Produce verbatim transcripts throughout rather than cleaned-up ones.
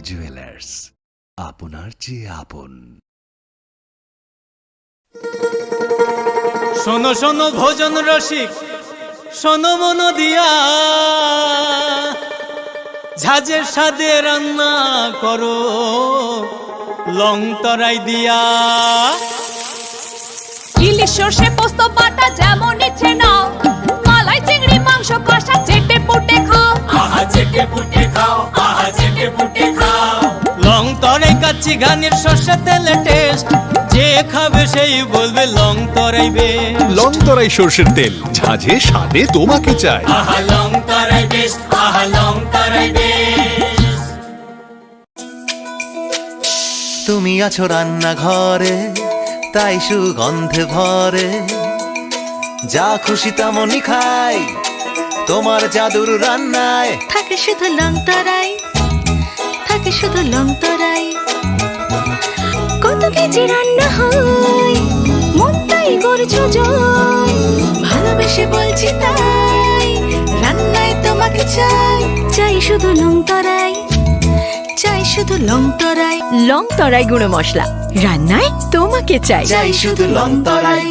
জুয়েলার্স, আপনার যে আপন। শোনো শোনো ভোজন রসিক, শোনো মন দিয়া, ঝাঁঝের স্বাদে রান্না করো লং তরাই দিয়া। ইলিশ সর্ষে পোস্ত বাটা যেমন ইচ্ছে নাও, মালাই চিংড়ি মাংস কষা চেটে পুটে খাও। আহা চেটে পুটে খাও, আহা চেটে পুটে খাও। লং তরাই কাচ্চি ঘানির সর্ষে তেলে টেস্ট, যে খাবে সেই বলবে লং তরাই বেস্ট। লং তরাই সর্ষের তেল, ঝাঁঝে স্বাদে তোমাকে চাই। আহা লং তরাই বেস্ট, আহা লং তরাই বেস্ট। তুমি আছো রান্নাঘরে, তাই সুগন্ধে ভরে। যা খুশি তেমনই খাই, তোমার জাদুর রান্নায়। থাকে শুধু লং তরাই, থাকে শুধু লং তরাই। কত কেজি রান্না হয়, মন তাই করছো জয়। ভালোবেসে বলছি তাই, রান্নায় তোমাকে চাই। চাই শুধু লং তরাই, চাই শুধু লং তরাই। লং তরাই গুঁড়ো মশলা, রান্নায় তোমাকে চাই। চাই শুধু লং তরাই।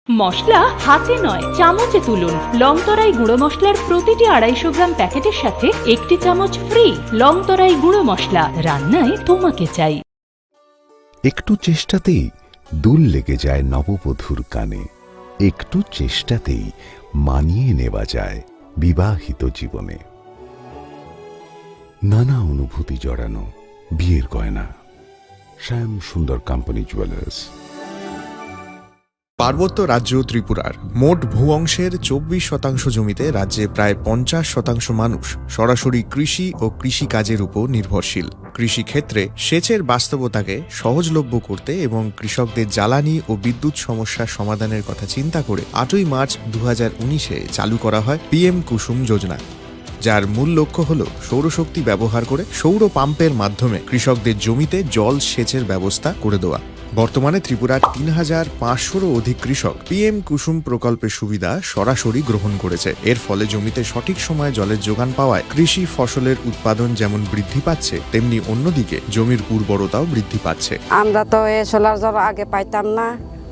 মশলা হাতে নয়, চামচে তুলুন। লং তরাই গুঁড়ো মশলার প্রতিটি আড়াইশো গ্রাম প্যাকেটের সাথে একটি চামচ ফ্রি। লং তরাই গুঁড়ো মশলা, রান্নায় তোমাকে চাই। একটু চেষ্টাতেই দুল লেগে যায় নববধূর কানে, একটু চেষ্টাতেই মানিয়ে নেওয়া যায় বিবাহিত জীবনে। নানা অনুভূতি জড়ানো বিয়ের গয়না। শ্যাম সুন্দর কোম্পানি জুয়েলার্স। পার্বত্য রাজ্য ত্রিপুরার মোট ভূ অংশের চব্বিশ শতাংশ জমিতে রাজ্যে প্রায় পঞ্চাশ শতাংশ মানুষ সরাসরি কৃষি ও কৃষিকাজের উপর নির্ভরশীল। কৃষিক্ষেত্রে সেচের বাস্তবতাকে সহজলভ্য করতে এবং কৃষকদের জ্বালানি ও বিদ্যুৎ সমস্যা সমাধানের কথা চিন্তা করে আটই মার্চ দু হাজার উনিশে চালু করা হয় পিএম কুসুম যোজনা, যার মূল লক্ষ্য হল সৌরশক্তি ব্যবহার করে সৌর পাম্পের মাধ্যমে কৃষকদের জমিতে জল সেচের ব্যবস্থা করে দেওয়া। বর্তমানে ত্রিপুরার তিন হাজার পাঁচশোরও অধিক কৃষক পিএম কুসুম প্রকল্পের সুবিধা সরাসরি গ্রহণ করেছে। এর ফলে জমিতে সঠিক সময়ে জলের যোগান পাওয়ায় কৃষি ফসলের উৎপাদন যেমন বৃদ্ধি পাচ্ছে, তেমনি অন্যদিকে জমির উর্বরতাও বৃদ্ধি পাচ্ছে। আমরা তো এই সোলার জল আগে পাইতাম না,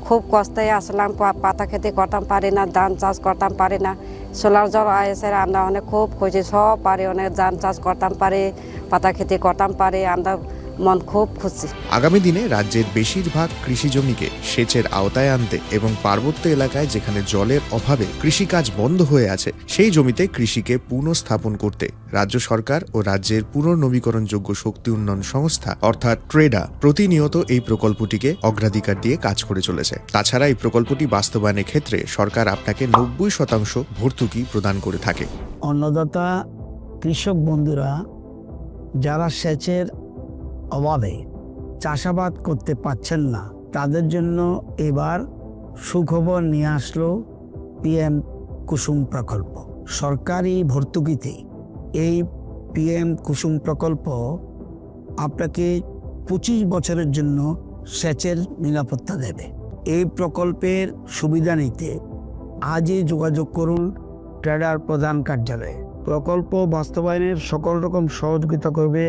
খুব কষ্টে আসলাম, পা-, পাতা খেতে করতাম পারি না, ধান চাষ করতাম পারি না। সোলার জল এসে আমরা অনেক খুব খুশি, সব পারি, অনেক ধান চাষ করতাম পারি, পাতা খেতে করতাম পারি, আমরা মন খুব খুশি। আগামী দিনে রাজ্যের বেশিরভাগ কৃষি জমিকে সেচের আওতায় আনতে এবং পার্বত্য এলাকায় যেখানে জলের অভাবে কৃষিকাজ বন্ধ হয়ে আছে, সেই জমিতে কৃষিকে পুনঃস্থাপন করতে রাজ্য সরকার ও রাজ্যের পুনর্নবীকরণযোগ্য শক্তি উন্নয়ন সংস্থা অর্থাৎ ট্রেডা প্রতিনিয়ত এই প্রকল্পটিকে অগ্রাধিকার দিয়ে কাজ করে চলেছে। তাছাড়া এই প্রকল্পটি বাস্তবায়নের ক্ষেত্রে সরকার আপনাকে নব্বই শতাংশ ভর্তুকি প্রদান করে থাকে। অন্নদাতা কৃষক বন্ধুরা যারা সেচের অভাবে চাষাবাদ করতে পারছেন না, তাদের জন্য এবার সুখবর নিয়ে আসলো পিএম কুসুম প্রকল্প। সরকারি ভর্তুকিতে এই পিএম কুসুম প্রকল্প আপনাকে পঁচিশ বছরের জন্য সেচের নিরাপত্তা দেবে। এই প্রকল্পের সুবিধা নিতে আজই যোগাযোগ করুন ট্রেডার প্রধান কার্যালয়ে। প্রকল্প বাস্তবায়নের সকল রকম সহযোগিতা করবে।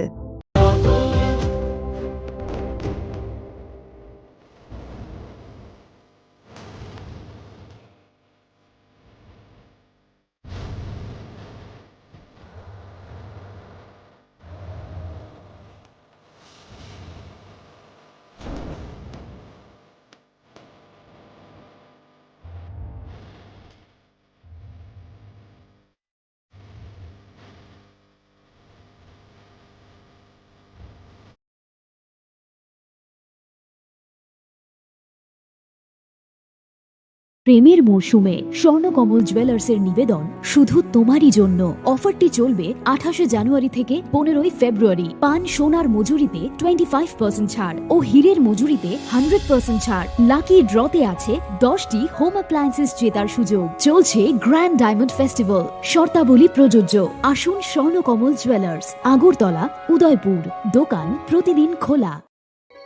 প্রেমের মরশুমে স্বর্ণকমল জুয়েলার্সের নিবেদন শুধু তোমারই জন্য। অফারটি চলবে আঠাশে জানুয়ারি থেকে পনেরোই ফেব্রুয়ারি। পান সোনার মজুরিতে টোয়েন্টি ফাইভ পার্সেন্ট ছাড় ও হীরের মজুরিতে হান্ড্রেড পার্সেন্ট ছাড়। লাকি ড্রতে আছে দশটি হোম অ্যাপ্লায়েন্সেস জেতার সুযোগ। চলছে গ্র্যান্ড ডায়মন্ড ফেস্টিভ্যাল। শর্তাবলী প্রযোজ্য। আসুন স্বর্ণকমল জুয়েলার্স, আগরতলা, উদয়পুর। দোকান প্রতিদিন খোলা।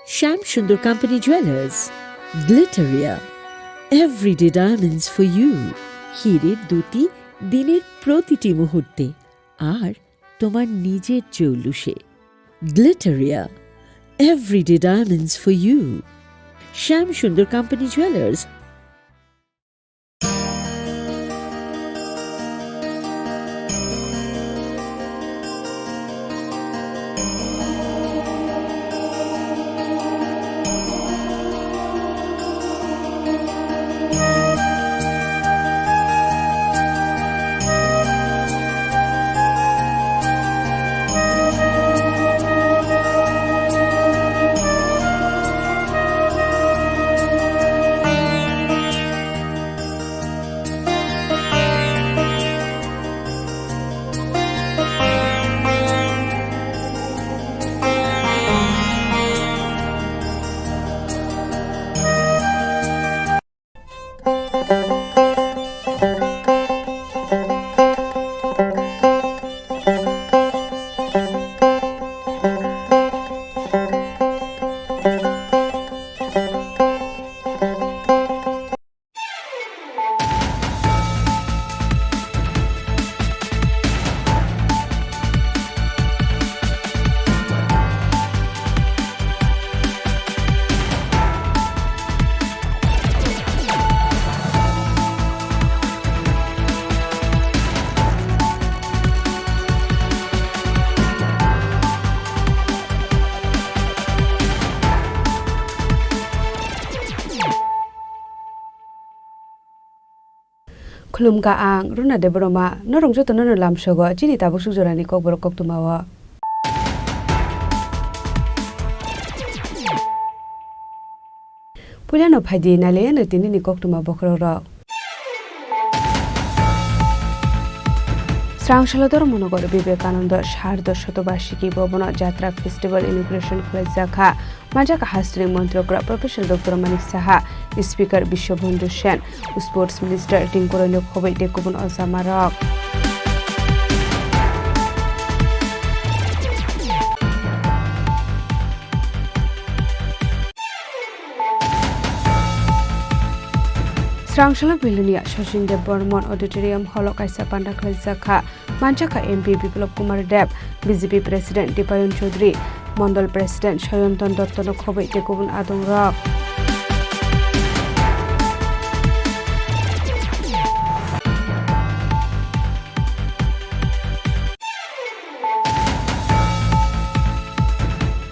Shyam Sundar Company Jewelers, Glitteria, everyday diamonds for you। হীরের দ্যুতি দিনের প্রতিটি মুহূর্তে, আর তোমার নিজের জৌলুসে। Glitteria, everyday diamonds for you. Shyam Sundar Company Jewelers. Khulumkha ang Runa Debbarma, norok jotono no lamsogo chini tabuk suk jorani kokborok koktwmao. Puilano phaidi nailaiano tinini koktwma bokhorokrok. Srangsalodor Monogar Vivekananda Sardha Satobarshiki Bhavan Jatra Festival inauguration khwlaijakha. Manjak hasteni Montri Okra Professor Doctor Manik Saha, Speaker Biswabandhu Sen, Sports Minister Tinku Roy no khobwi tei kubun ojamarok. Srangsalo Belonia Sachin Dev Burman Auditorium Hall o kaisa panda khwlaijakha. Manjakha M P Biplab Kumar Deb, B J P President Dipayon Chaudhary, Mondol President Sayantan Dotto no khobwi tei kubun adongrok.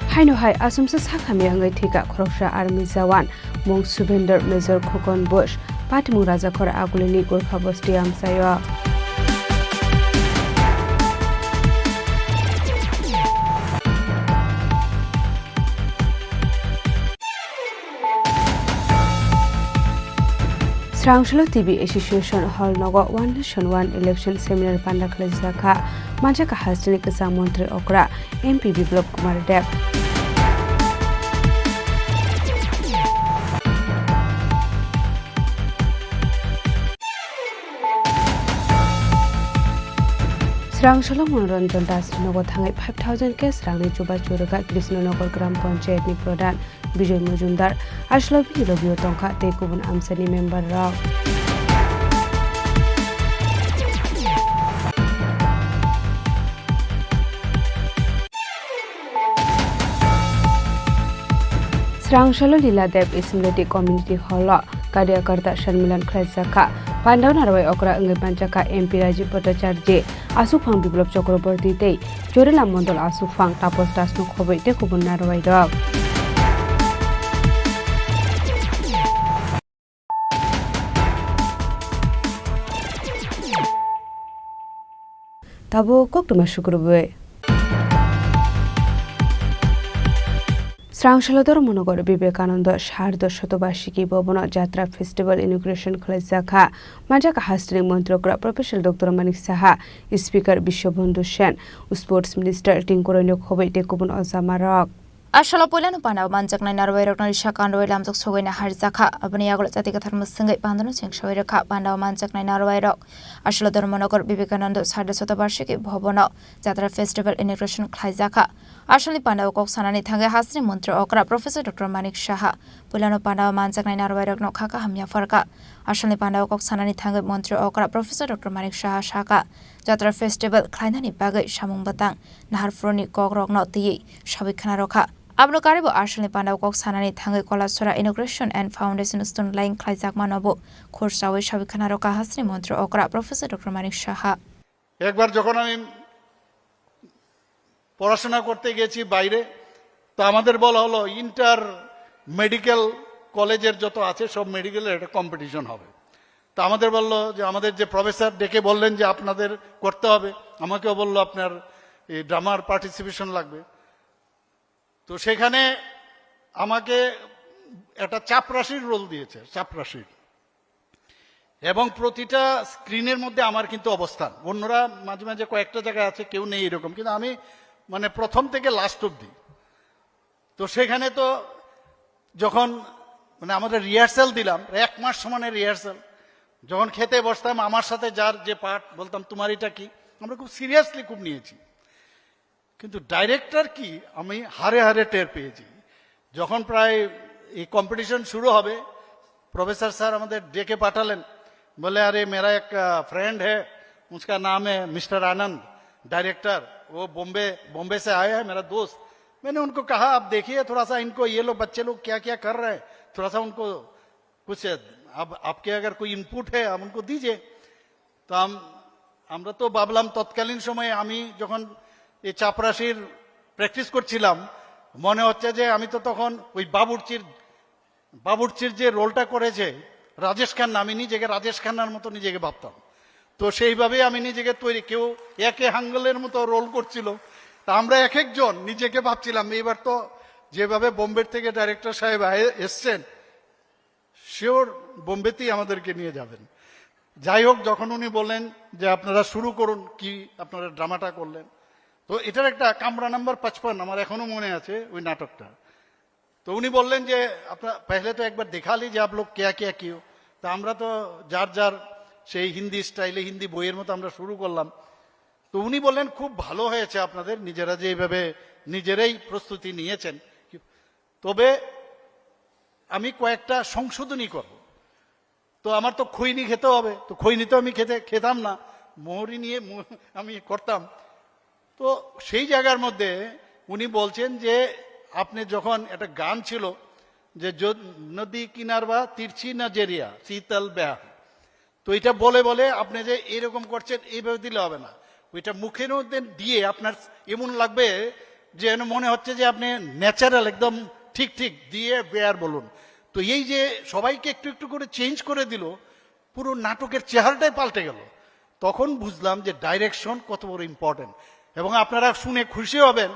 Haino hai asumsa sakhamya wngwi thwikha khoroksa army jawan, mung Subender Major Khokon Bush, patimung Rajakhor Agulini Gorkha Bosti amchaio. Srangsalo T V Association Hall nogo One Nation One Election Seminar panda khwlaijakha. Manjakha hasteni kwchang montri okra M P Biplab Kumar Deb. Srangsalo Manoranjan Das nogo thangwi five thousand cash rangni chubachu rwkha Krishnanagar Gram Panchayat ni Pradhan Bijoy Majumdar, aswk bini lobio tongkha tei kubun amchaini member rok. Srangsalo Lila Dev Assembly Community Hall o Karyakarta Sanmilan khwlaijakha. Pandao narwai okra wngwi manjakha M P Rajiv Bhattacharjee, Aswkphang Biplab Chakraborty tei Chorila Mondol Aswkphang Tapos Das no khobwi tei kubun narwai rok. Tabuk koktwma sukrubwi. Srangsalo Dharmanagar Vivekananda Sardha Satobarshiki Bhavan o Jatra Festival inauguration khwlaijakha. Manjak hasteni Montri Okra Professor Doctor Manik Saha, Speaker Biswabandhu Sen, Sports Minister Tinku Roy no khobwi tei kubun ojamarok. Asalo puilano pandao manjaknai narwai rokno risa kanrwi lamjak sogwina harjakha. Aboni yagulo chati kwthar mwswngwi pandano chengsawi rwkha. Pandao manjaknai narwai rok asalo Dharmanagar Vivekananda Sardasota Barshiki Bhabono Jatra Festival inauguration khlaijakha. Asalni pandao kok sanani thangwi hasteni montri okra Professor Doctor Manik Saha puilano pandao manjaknai narwai rokno kha kaham yapharkha. Asalni pandao kok sanani thangwi montri okra Professor Doctor Manik Saha sakha, Jatra Festival khlainani bagwi samung bwtang naharphuruni kokrokno twiwi sawi khna rwkha. Abono karwibo asalni pandao kok sanani thangwi Kolasora Inauguration and Foundation Stone laying khlaijakmanobo khursawi sawi khna rwkha hasteni montri okra Professor Doctor Manik Saha. একবার যখন আমি পড়াশোনা করতে গেছি বাইরে, তো আমাদের বলা হলো ইন্টার মেডিকেল কলেজের যত আছে সব মেডিকেলের একটা কম্পিটিশন হবে। তো আমাদের বললো যে, আমাদের যে প্রফেসর ডেকে বললেন যে আপনাদের করতে হবে, আমাকেও বললো আপনার এই ড্রামার পার্টিসিপেশন লাগবে। তো সেখানে আমাকে একটা চাপরাশির রোল দিয়েছে, চাপরাশির। এবং প্রতিটা স্ক্রিনের মধ্যে আমার কিন্তু অবস্থান, অন্যরা মাঝে মাঝে কয়েকটা জায়গায় আছে, কেউ নেই এরকম, কিন্তু আমি মানে প্রথম থেকে লাস্ট অবধি। তো সেখানে তো যখন মানে আমাদের রিহার্সাল দিলাম, এক মাস সমানে রিহার্সাল, যখন খেতে বসতাম আমার সাথে যার যে পার্ট বলতাম, "তোমার এটা কি?" আমরা খুব সিরিয়াসলি খুব নিয়েছি। কিন্তু ডাইরেক্টর কি, আমি হাড়ে হাড়ে টের পেয়েছি। যখন প্রায় এই কম্পিটিশন শুরু হবে, প্রফেসর স্যার আমাদের ডেকে পাঠালেন, বলে, "আরে, মেরা এক ফ্রেন্ড হ্যায়, উসকা নাম হ্যায় মিস্টার আনন্দ, ডাইরেক্টর, ও বোম্বে, বোম্বে সে আয়া হ্যায়, মেরা দোস্ত।" मैंने उनको कहा, "आप देखिए थोड़ा सा इनको, ये लोग बच्चे लोग क्या क्या कर रहे हैं, थोड़ा सा उनको कुछ आप, आपके अगर कोई इनपुट है आप उनको दीजिए।" তো আম-, আমরা তো ভাবলাম, তৎকালীন সময়ে আমি যখন এই চাপরাশির প্র্যাকটিস করছিলাম, মনে হচ্ছে যে আমি তো তখন ওই বাবুর্চির, বাবুর্চির যে রোলটা করেছে রাজেশ খান্না, আমি নিজেকে রাজেশ খান্নার মতো নিজেকে ভাবতাম। তো সেইভাবেই আমি নিজেকে তৈরি, কেউ একে হাঙ্গলের মতো রোল করছিল। তা আমরা এক একজন নিজেকে ভাবছিলাম, "এবার তো যেভাবে বোম্বের থেকে ডাইরেক্টর সাহেব আয়ে-, এসছেন, শিওর বোম্বেতেই আমাদেরকে নিয়ে যাবেন।" যাই হোক, যখন উনি বললেন যে, "আপনারা শুরু করুন, কি আপনারা ড্রামাটা করলেন।" তো এটার একটা কামরা নাম্বার পাঁচপান্ন আমার এখনো মনে আছে, ওই নাটকটা। তো উনি বললেন যে, "আপনারা পহলে তো একবার দেখা লি যে আপ লোগ ক্যা ক্যা কিয়ে হো।" তা আমরা তো যার যার সেই হিন্দি স্টাইলে, হিন্দি বইয়ের মতো আমরা শুরু করলাম। তো উনি বললেন, "খুব ভালো হয়েছে আপনাদের, নিজেরা যে এইভাবে নিজেরাই প্রস্তুতি নিয়েছেন, তবে আমি কয়েকটা সংশোধনী করব।" তো আমার তো খৈনি খেতে হবে, তো খৈনি তো আমি খেতে, খেতাম না, মোহরি নিয়ে মো-, আমি করতাম। তো সেই জায়গার মধ্যে উনি বলছেন যে, আপনি যখন একটা গান ছিল যে, "য-, নদী কিনার বা তিরছি নজরিয়া, শীতল বেহার", তো এটা বলে বলে আপনি যে এরকম করছেন, এইভাবে দিলে হবে না। ওইটা মুখের মধ্যে দিয়ে আপনার এমন লাগবে যে যেন মনে হচ্ছে যে আপনি ন্যাচারাল, একদম ঠিক ঠিক দিয়ে বেয়ার বলুন। তো এই যে সবাইকে একটু একটু করে চেঞ্জ করে দিল, পুরো নাটকের চেহারাটাই পাল্টে গেল। তখন বুঝলাম যে ডাইরেকশন কত বড় ইম্পর্টেন্ট। এবং আপনারা শুনে খুশি হবেন,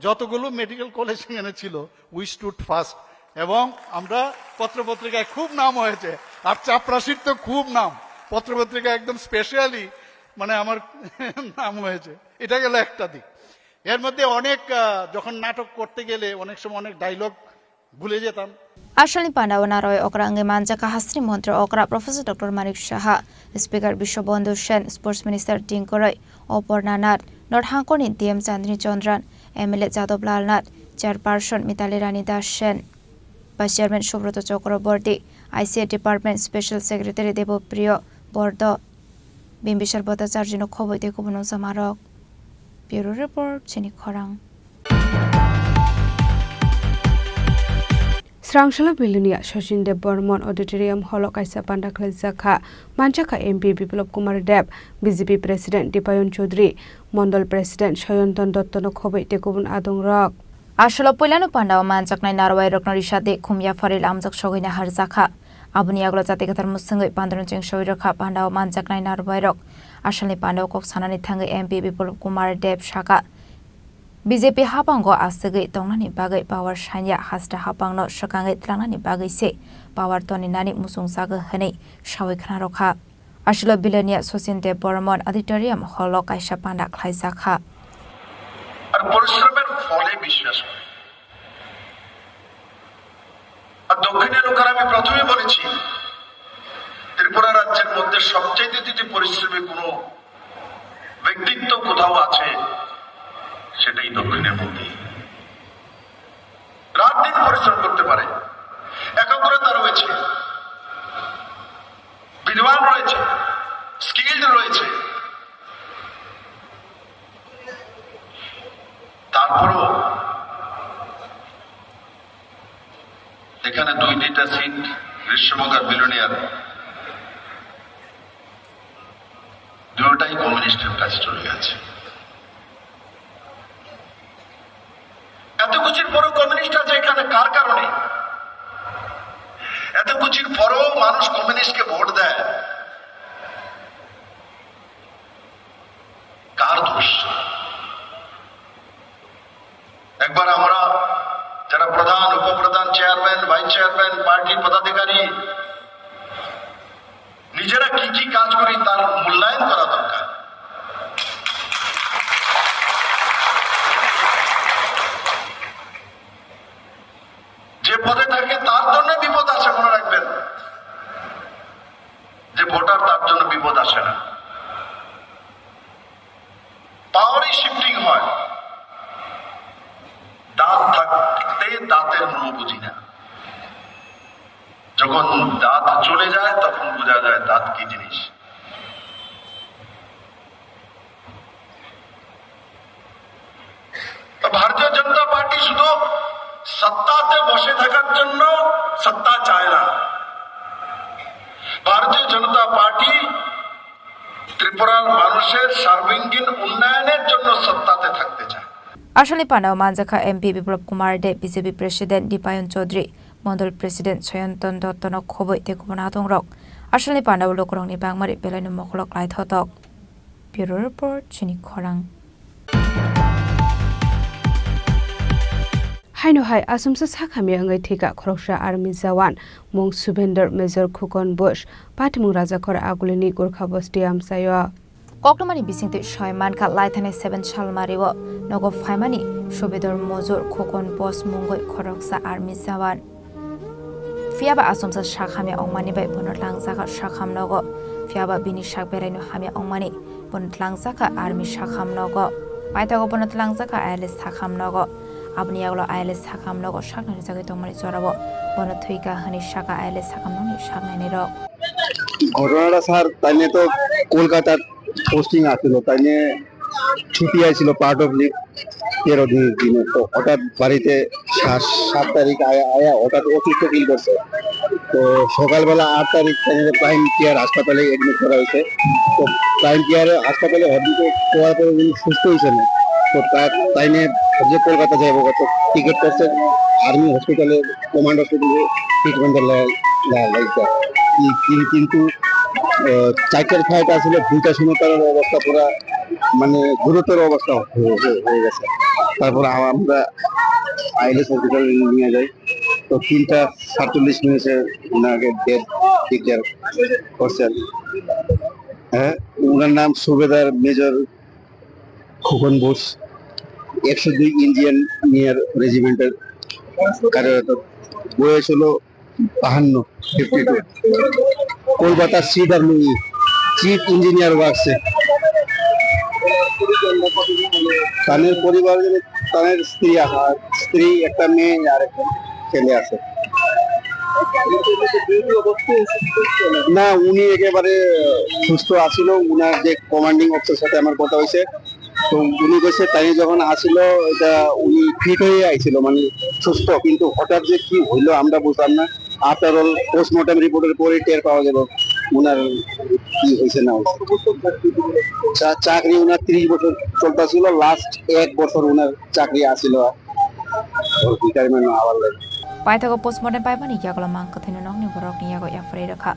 যতগুলো মেডিকেল কলেজ সেখানে ছিল, উই স্টুড ফার্স্ট। এবং আমরা পত্রপত্রিকায় খুব নাম হয়েছে, আর চাপরাশির তো খুব নাম, পত্রপত্রিকায় একদম স্পেশালি মানে আমার নাম হয়েছে। এটা গেল একটা দিক। এর মধ্যে অনেক, আহ, যখন নাটক করতে গেলে অনেক সময় অনেক ডায়লগ ভুলে যেতাম। Asalni pandao narwai okra wngwi manjakha hasteni montri okra Professor Doctor Manik Saha, Speaker Biswabandhu Sen, Sports Minister Tingkoroi Oporna Nath, North Hangkorni D M Chandni Chandran, M L A Jadab Lal Nath, Chairperson Mitali Rani Das Sen, Vice Chairman Subroto Chakraborty, I C A Department Special Secretary Debopriyo Bordo, Bimbisar Bhattacharjino khoboi tei kubun wngjamarok. Bureau Report, Chini Khorang. Srangsola Bilonia Sachin Dev Bormon Auditorium Hall o kaisa panda khlaijak kha. Manjakha M P Biplab Kumar Dev, B J P President Dipayon Chaudhary, Mondol President Sayantan Dottono khoboi tei kubun adongrok. Asolo puilano pandao manjaknai narwai rokno risa de khum yapharwi lamjak sogwina harjakha. Aboni yagulo chati kwthar mwswngwi pandano chengsawi rwkha. Pandao manjaknai narwai rok asalni pandao kok sanani thangwi M P Biplab Kumar Dev saka, B J P hapango aswgwi tongnani bagwi power sanya, hasta hapangno swkangwi tlangnani bagwi se power toni nani muchung jago hwnwi sawi khna rwkha. Aswlo Bilonia Sachin Dev Bormon Auditorium Hall o kaisa panda khlaijak kha. আর পরিশ্রমের ফলে বিশ্বাস করে। আর দক্ষিণের লোকেরা, আমি প্রথমে বলেছি, ত্রিপুরা রাজ্যের মধ্যে সবচেয়ে যদি পরিশ্রমী কোনো ব্যক্তিত্ব কোথাও আছে, সেটাই দক্ষিণের মধ্যে। রাত দিন পরিশ্রম করতে পারে, একাগ্রতা রয়েছে, বিদ্বান রয়েছে, স্কিল্ড রয়েছে। তারপরও এখানে দুই তিনটা সিট, গ্রীষ্মমোহন আর বিলোনিয়ার, দুটাই কমিউনিস্টের কাছে চলে গেছে। এত কিছুর পরও কমিউনিস্ট আছে এখানে কার কারণে? এত কিছুর পরও মানুষ কমিউনিস্টকে ভোট দেয় কার দোষ? একবার আমরা যারা প্রধান, উপপ্রধান, চেয়ারম্যান, ভাইস চেয়ারম্যান, পার্টির পদাধিকারী, নিজেরা কি কি কাজ করি, তার মূল্যায়ন করা দরকার। যে পদে থাকে, তার জন্য বিপদ আসে, মনে রাখবেন। যে ভোটার, তার জন্য বিপদ আসে না। পাওয়ারই শিফটিং হয়। দাঁত থাকতে দাঁতের মূল্য বুঝি না, যখন দাঁত চলে যায়, তখন বোঝা যায় দাঁত কি জিনিস। তো ভারতীয় জনতা পার্টি শুধু সত্তাতে বসে থাকার জন্য সত্তা চায় না। ভারতীয় জনতা পার্টি ত্রিপুরার মানুষের সার্বাঙ্গীন উন্নয়নের জন্য সত্তাতে থাকতে চায়। Asalni pandao manjakha M P Biplab Kumar Deb, B J P President Dipayon Chaudhary, Mondol President Soyanton Dottono khoboi tei kubun adongrok. Asalni pandao lukurokni bangmari belaino mokolok laithotok. Bureau Report, Chini Khorang. Haino hai asomsa sakhamya wngwi thwikha khoroksa army jawan, mung Subender Major Khukon Bush, patimung Rajakhor Agulini Gurkha Bosti amchaio. Koktwmani bisingtwi soi mankha, laithani seven salmario nogo phaimani Subedor Mojor Khokon Bos mungwi khoroksa army jawan. Phiyaba asomsa sak hamya wngmani bai bono tlangjakha sakham nogo. Phiyaba bini sak beraino hamya wngmani bono tlangjakha army sakham nogo. Paithago bono tlangjakha I L S sakham nogo. Aboni yagulo I L S sakham nogo saknai rijagwi tongmani jorao bono thwikha hwnwi sakha I L S sakham nogni saknainirok. ঘটনাটা স্যার, তাইনে তো কলকাতার পোস্টিং আছিল, তাইনে ছুটি আইছিল, part of leave, তেরো দিনের দিনে। তো হঠাৎ বাড়িতে সাত, সাত তারিখ আয়া, আয়া হঠাৎ অসুস্থ ফিল করছে। তো সকালবেলা আট তারিখ তাইনে প্রাইম কেয়ার হাসপাতালে অ্যাডমিট করা হয়েছে। তো প্রাইম কেয়ার হাসপাতালে অ্যাডমিট করার পরে উনি সুস্থ হয়েছেন। তো তার, তাইনে যে কলকাতা যাইব, কত টিকিট করছে আর্মি হসপিটালে, কমান্ড হসপিটালে ট্রিটমেন্টে লা-, লা-, লাগছে। কি-, কি-, কিন্তু, আহ, চারটার ফ্লাইট আসলে দুইটার সময় তার অবস্থা পুরা, মানে, গুরুতর অবস্থা হয়ে, হয়ে, হয়ে গেছে। তারপর আ-, আমরা আইএলএস হসপিটালে নিয়ে যাই। তো তিনটা সাতচল্লিশ মিনিটে ওনাকে ডেথ ডিক্লেয়ার করছেন। হ্যাঁ, ওনার নাম সুবেদার মেজর খোকন বোস, একশো দুই ইঞ্জিনিয়ার রেজিমেন্টের কার্যরত। বয়স হলো বাহান্ন, ফিফটি টু। কলকাতা সিডাব্লিউই, চিফ ইঞ্জিনিয়ার ওয়ার্কসে। তানের পরিবার, তানের স্ত্রী আছে, স্ত্রী, একটা মেয়ে আর একটা ছেলে আছে। না, উনি একেবারে সুস্থ আছিল। উনার যে কমান্ডিং অফিসার সাথে আমার কথা হয়েছে, তো উনি কইছে তাই যখন আসিল, এটা উনি ফিট হয়ে আইছিল, মানে সুস্থ, কিন্তু হঠাৎ যে কি হইলো আমরা বুঝলাম না। আফটার অল পোস্টমর্টম রিপোর্টের পরে টের পাওয়া গেল ওনার কি হয়েছে না হয়েছে। চা-, চাকরি ওনার ত্রিশ বছর চলতেছিল, লাস্ট এক বছর ওনার চাকরি আসিল, ওর রিটায়ারমেন্ট হওয়ার লাগে। Paithago postmortem paimani yagulo mang kwthwino nokni borokni yago yapharwi rwkha.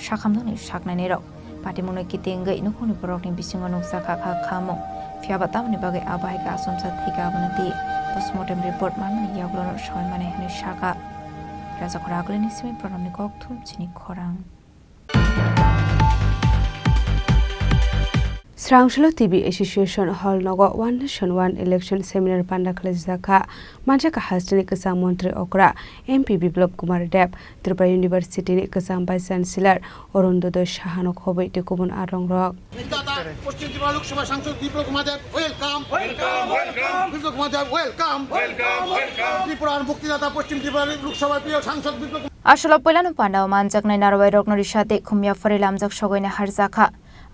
Sakhamnokni saknainirok. Patimungno kitingwi nukhungni borokni bisingo nukjakha kha khamung. Phiyaba tamoni bagwi abo hai khe achomsa thwikha abono di. Postmortem report manmani yagulono soi mane hwnwi sakha. Rajakhor Agulini simi Pranamni kokthum chini khorang. Srangshalo T B Association Hall nogo One Nation One Election Seminar panda khlaijak kha. Manjak kha hasteni kwchang montri okra M P Biplab Kumar Deb, Tripura University ni kwchang Vice Chancellor Arundodoy Saha no khobwi tei kubun arongrok. দাদা, পশ্চিম ত্রিপুরা লোকসভা সাংসদ বিপ্লব কুমার Deb, welcome। Welcome, welcome। Biplab কুমার Deb, welcome। Welcome, welcome। ত্রিপুরার মুক্তিদাতা, পশ্চিম ত্রিপুরা লোকসভার প্রিয় সাংসদ বিপ্লব Kumar Aswk puilano pandao manjaknai narwai rokno risa tei khumya phari lamjak sogwi naharjakha.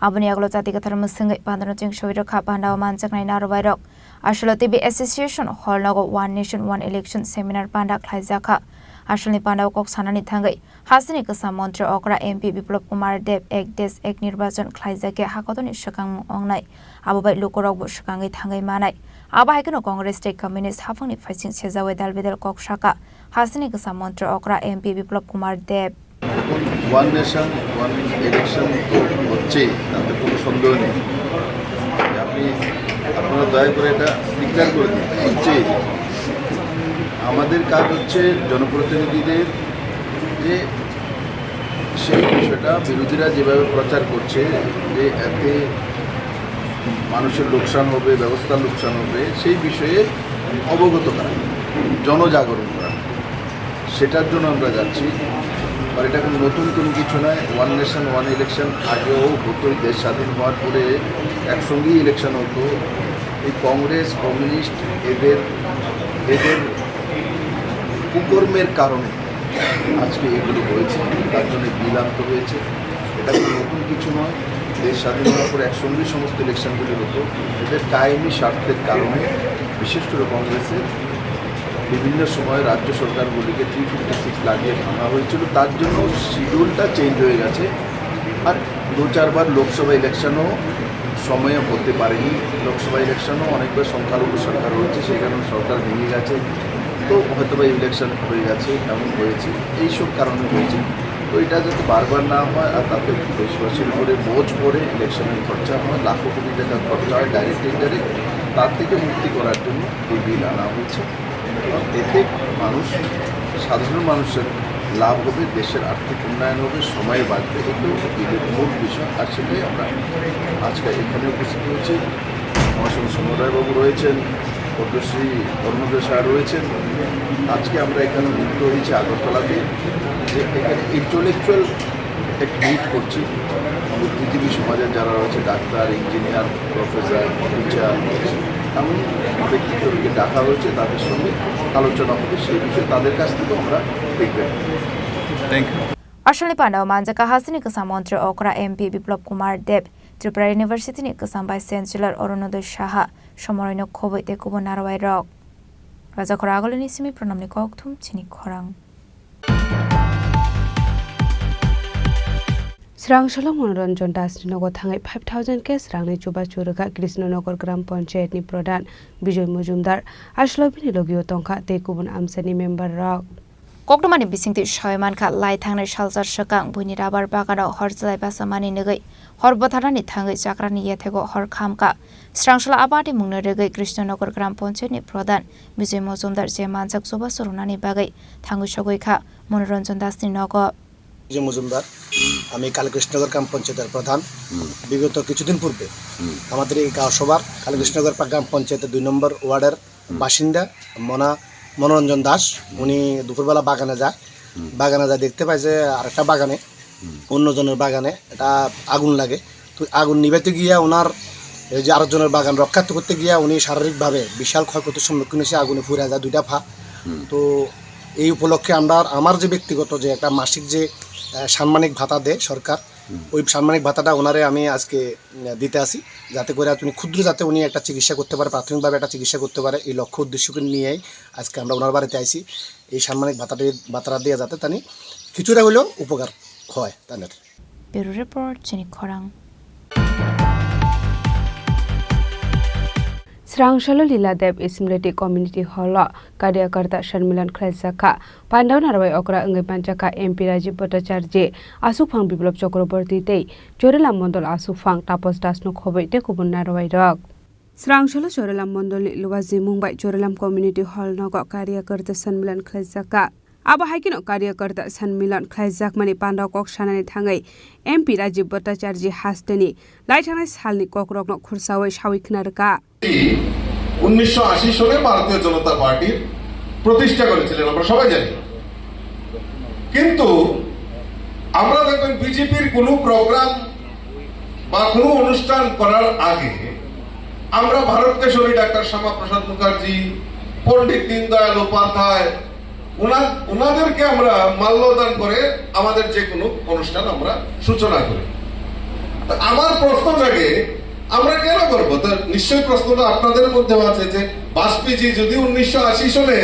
Aboni yagulo jati kwthar mwswngwi pandano cheng sogwi rwkha pandao manjaknai narwai rok. Aswk T B Association Hall nogo One Nation One Election Seminar panda khlaijakha. Aswkni pandao kok sanani thangwi hasteni kwsa montri okra M P Biplab Kumar Deb ek desh ek nirbachon khlaijakya hakotorni swkangmung ongnai. Abo bai lukurokbo swkangwi thangwi manai. Abo hai kheno Congress tei Communist haphangni phaising sejawi dal bedal kok saka. Hasteni kwsa montri okra M P Biplab Kumar Deb. এখন one nation one election তো হচ্ছেই, তাতে কোনো সন্দেহ নেই। আপনি, আপনারা দয়া করে এটা ডিক্লেয়ার করে দিন, হচ্ছেই। আমাদের কাজ হচ্ছে জনপ্রতিনিধিদের যে সেই বিষয়টা বিরোধীরা যেভাবে প্রচার করছে যে এতে মানুষের লোকসান হবে, ব্যবস্থার লোকসান হবে, সেই বিষয়ে অবগত করা, জনজাগরণ করা। সেটার জন্য আমরা যাচ্ছি। আর এটা কোনো নতুন কোনো কিছু নয়। ওয়ান নেশন ওয়ান ইলেকশন আগেও হতোই, দেশ স্বাধীন হওয়ার পরে একসঙ্গেই ইলেকশন হতো। এই কংগ্রেস, কমিউনিস্ট এদের, এদের কুকর্মের কারণে আজকে এগুলো হয়েছে, তার জন্য বিল আনতে হয়েছে। এটা কোনো নতুন কিছু নয়। দেশ স্বাধীন হওয়ার পরে একসঙ্গেই সমস্ত ইলেকশনগুলি হতো। এদের কায়েমি স্বার্থের কারণে, বিশেষ করে কংগ্রেসের, বিভিন্ন সময় রাজ্য সরকারগুলিকে থ্রি ফিফটি সিক্স লাগিয়ে ভাঙা হয়েছিল, তার জন্য শিডিউলটা চেঞ্জ হয়ে গেছে। আর দু চারবার লোকসভা ইলেকশনও সময়ে হতে পারেনি। লোকসভা ইলেকশনও অনেকবার সংখ্যালঘু সরকার হয়েছে, সেই কারণে সরকার ভেঙে গেছে। তো হয়তো বা ইলেকশন হয়ে গেছে, এমন হয়েছে, এইসব কারণে হয়েছে। তো এটা যাতে বারবার না হয়, আর তাতে দেশবাসীর উপরে বোঝ পড়ে, ইলেকশনের খরচা হয়, লাখো কোটি টাকা খরচা হয় ডাইরেক্ট ইনডাইরেক্ট, তার থেকে মুক্তি করার জন্য এই বিল আনা হয়েছে। এবং এতে মানুষ, সাধারণ মানুষের লাভ হবে, দেশের আর্থিক উন্নয়ন হবে, সময় বাঁচবে। এটাই হচ্ছে বিলের মূল বিষয়। আর সেটাই আমরা আজকে এখানে উপস্থিত হয়েছি। আমার সঙ্গে সমর রায়বাবু রয়েছেন, পদ্মশ্রী অরুণোদয় স্যার রয়েছেন। আজকে আমরা এখানে মুক্ত হয়েছি আগরতলাতে, যে এখানে ইন্টেলেকচুয়াল একটা মিট করছি। বুদ্ধিজীবী সমাজের যারা রয়েছে, ডাক্তার, ইঞ্জিনিয়ার, প্রফেসর, টিচার, এমন ব্যক্তিত্বকে ডাকা হয়েছে, তাদের সঙ্গে আলোচনা হবে। সেই বিষয়ে তাদের কাছ থেকেও আমরা ফিডব্যাক নেব। Thank you. Aswkni pandao manjak kha hasteni kwsa montri okra M P Biplab Kumar Deb, Tripura University ni kwsa Vice Chancellor Arunodoi Saha, Somoroino khobwi tei kubun narwai rok. Rajakhor Agulini simi Pranamni kokthum chini khorang. Srangshalo Monoranjan Dasni nogo thangwi five thousand cash rangni chubachu rwkha Krishnanagar Gram Panchayat ni Pradhan Bijoy Majumdar, aswk bini logio tongkha tei kubun amchaini member rok. Koktwmani bisingtwi sawi mankha, lai thangnai salsa swkang buini rabar bagano hor chwlai bachamani nugwi hor bwtharnani thangwi chakrani yathego hor khamkha. Srangshalo abadi mungno rwgwi Krishnanagar Gram Panchayat ni Pradhan Bijoy Majumdar je manjak chubachu rwnani bagwi thangwi sogwi kha Monoranjan Dasni nogo. যে মজুমদার, আমি কালীকৃষ্ণনগর গ্রাম পঞ্চায়েতের প্রধান। হুম। বিগত কিছুদিন পূর্বে হুম। আমাদের এই গাঁও সভার কালীকৃষ্ণনগর পা-, গ্রাম পঞ্চায়েতের দুই নম্বর ওয়ার্ডের হুম। বাসিন্দা মনা-, মনোরঞ্জন দাস, হুম। উনি দুপুরবেলা বাগানে যায়। হুম। বাগানে যায় দেখতে পায় যে আরেকটা বাগানে, হুম। অন্যজনের বাগানে এটা আগুন লাগে। তো আগুন নিভাতে গিয়া ওনার এই যে আরেকজনের বাগান রক্ষা করতে গিয়া উনি শারীরিকভাবে বিশাল ক্ষয়ক্ষতির সম্মুখীন হয়েছে, আগুনে পুড়ে যায় দুইটা পা। হুম। তো এই উপলক্ষে আমরা, আমার যে ব্যক্তিগত যে একটা মাসিক যে, আহ, সাম্মানিক ভাতা দেয় সরকার, হুম। ওই সাম্মানিক ভাতাটা ওনারে আমি আজকে, আহ, দিতে আসি, যাতে করে উনি ক্ষুদ্র যাতে উনি একটা চিকিৎসা করতে পারে, প্রাথমিকভাবে একটা চিকিৎসা করতে পারে, এই লক্ষ্য উদ্দেশ্যকে নিয়েই আজকে আমরা ওনার বাড়িতে আইছি। এই সাম্মানিক ভাতাটি, ভাতাটা দিয়ে যাতে তানি কিছুটা হলেও উপকার হয় তাদের। Bureau Report, Chini Khorang. Srangshalo Lila Deb Smriti Community Hall o Karyakarta Sanmilan khlaijak kha. Pandao narwai okra wngwi manjak kha M P Rajiv Bhattacharjee, Asukphang Biplab Chakraborty tei Chorilam Mondol Asukphang Tapos Das no khobwi tei kubun narwai rok. Srangshalo Chorilam Mondol ni luwa jimung bai Chorilam Community Hall nogo Karyakarta Sanmilan khlaijak kha. Abo hai kheno karyakarta sanmilan khlaijakmani panda kok sanani thangwi M P Rajiv Bhattacharjee hasteni laithangnai salni kokrokno khursawi sawi khna rwkha. উনিশশো আশি সনে ভারতীয় জনতা পার্টির প্রতিষ্ঠা করেছিলেন, আমরা সবাই জানি। কিন্তু আমরা দেখবেন বিজেপির কোনো প্রোগ্রাম বা কোনো অনুষ্ঠান করার আগে আমরা ভারত কেশরী ডাক্তার শ্যামাপ্রসাদ মুখার্জি, পণ্ডিত দীনদয়াল উপাধ্যায়, ওনা-, ওনাদেরকে আমরা মাল্যদান করে আমাদের যে কোনো অনুষ্ঠান আমরা সূচনা করি। তা আমার প্রশ্ন জাগে, আমরা কেন করব? তা নিশ্চয়ই প্রশ্নটা আপনাদের মধ্যেও আছে যে বাজপেয়ীজি যদি উনিশশো আশি সনে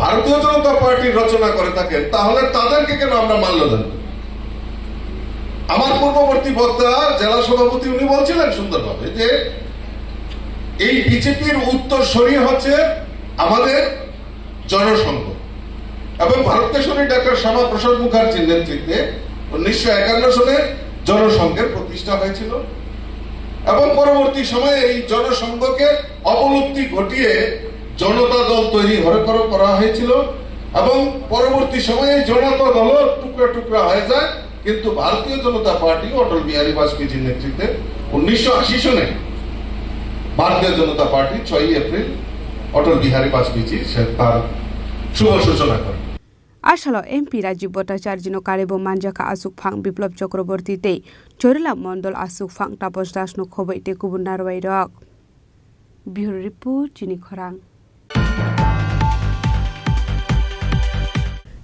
ভারতীয় জনতা পার্টির রচনা করে থাকেন, তাহলে তাদেরকে কেন আমরা মাল্যদান করি? আমার পূর্ববর্তী বক্তা, জেলা সভাপতি, উনি বলছিলেন সুন্দরভাবে যে এই বিজেপির উত্তরসূরি হচ্ছে আমাদের জনসংঘ। এবং ভারত কেশরী ডাক্তার শ্যামাপ্রসাদ মুখার্জির নেতৃত্বে উনিশশো একান্ন সনে জনসংঘের প্রতিষ্ঠা হয়েছিল। এবং পরবর্তী সময়ে এই জনসংঘকে অবলুপ্তি ঘটিয়ে জনতা দল তৈরি হরে করে করা হয়েছিল। এবং পরবর্তী সময়ে জনতা দলও টুকরা টুকরা হয়ে যায়। কিন্তু ভারতীয় জনতা পার্টি অটল বিহারী বাজপেয়ীজির নেতৃত্বে উনিশশো আশি সনে ভারতীয় জনতা পার্টি ছয়ই এপ্রিল অটল বিহারী বাজপেয়ীজি সে তার শুভ সূচনা করে। Asalo M P Rajiv Bhattacharjee no karwi bo manjakha aswk phang Biplab Chakraborty tei Chorila Mondol, aswk phang Taposh Das no khobwi tei kubun narwai rok. Bureau Report, Chini Khorang.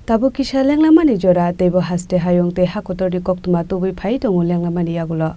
Tabuk kisa lenglamani jora, teibo haste hayung tei hakotorni koktwma tubui phai tongo lenglamani yagulo.